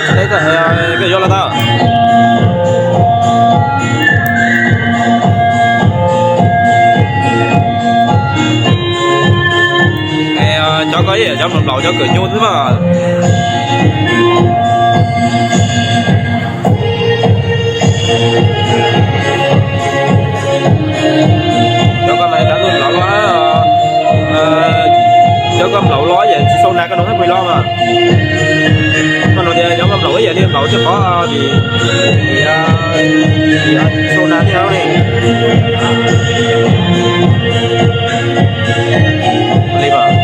Koj yuav los tau. Cov ko cov nplaum nplaum cov kawm ncu xwb mas. Cov ko mas cov nplaum los, cov ko nplaum los yam tsis sau nas ko no thiab pes los mas. Koj no tias cov ko nplaum ib yam li nplaum tsis qhov vim, vim, vim tsis sau nas thiab ne. Li mas,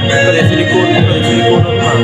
koj tias silicone, koj tias silicone no mas.